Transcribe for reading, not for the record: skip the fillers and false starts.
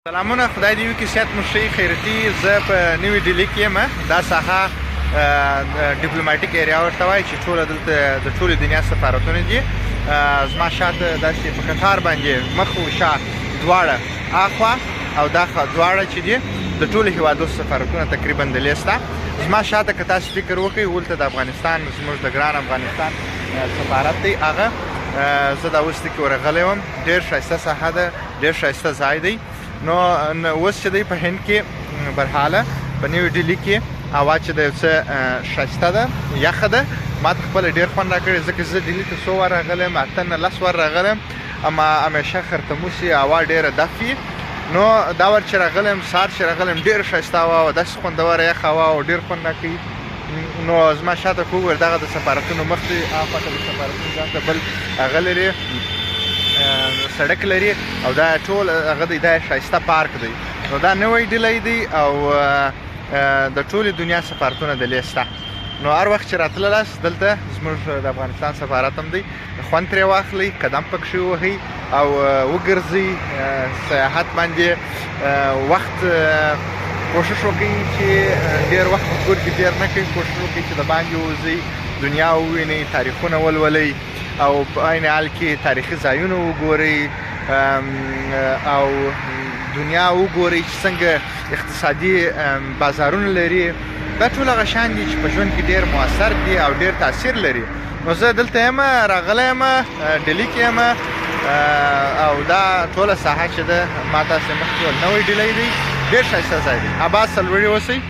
سلامونه، خدای دې وکړي صحت مو ښه وي، خیرتي. زه په نوي ډیلي کې یم. دا ساحه ډیپلوماټیک area ورته وایي چې ټوله دلته د ټولې دنیا سفارتونه دي. زما شاته داسې په کتار باندې مخ او شا دواړه، اخوا او داخوا دواړه چې دي، د ټولو هیوادو سفارتونه تقریبا د لیسته. زما شاته که تاسو فکر وکړئ، ولته د افغانستان، زموږ د ګران افغانستان سفارت دی. هغه زه دا اوس کې ورغلی وم. ډېر ښایسته ساحه ده، ډېر ښایسته ځای دی. نو اوس چې دی په هند کې برحاله په نوي ډیلي کې هوا چې د یو څه ښایسته ده، یخه ده. ما ته خپله ډېر خوند راکړی، ځکه زه ډیلي ته څو وار راغلی یم، 8 نه 10 وار راغلی یم، اما همیشه خرتموسي هوا ډېره دف وي. نو دا وار چې راغلی یم، سهار چې راغلی یم، ډېره ښایسته هوا وه، داسې خوندوره یخه هوا او ډېر خوند راکوي. نو زما شاته که وګورئ، دغه د سفارتونو مخ دی. اخوا ته د سفارتونو ځان ته بل هغه لري، سړک لري، او دا ټول هغه دی، دا ښایسته پارک دی. نو دا نوی ډیلی دی او د ټولې دنیا سفارتونه د لیسته. نو هر وخت چې راتللاست، دلته زموږ د افغانستان سفارت هم دی، خوند ترې واخلئ، قدم پکښې ووهئ او وګرځئ. سیاحت باندې وخت، کوشش وکړئ چې ډېر وخت په کور کې تېر نه کړئ. کوشش وکړئ چې د باندې ووځئ، دنیا ووینئ، تاریخونه ولولئ او په عین حال کې تاریخي ځایونه وګورئ او دنیا وګورئ چې څنګه اقتصادي بازارونه لري. دا ټول هغه شیان دي چې په ژوند کې ډېر موثر دي او ډېر تاثیر لري. نو زه دلته یم، راغلی یم، ډیلي کې یم او دا ټوله ساحه چې ده، ما تاسې مخکې وویل، نوی ډیلی دی، ډېر ښایسته ځای دی. اباد سرلوړي اوسئ.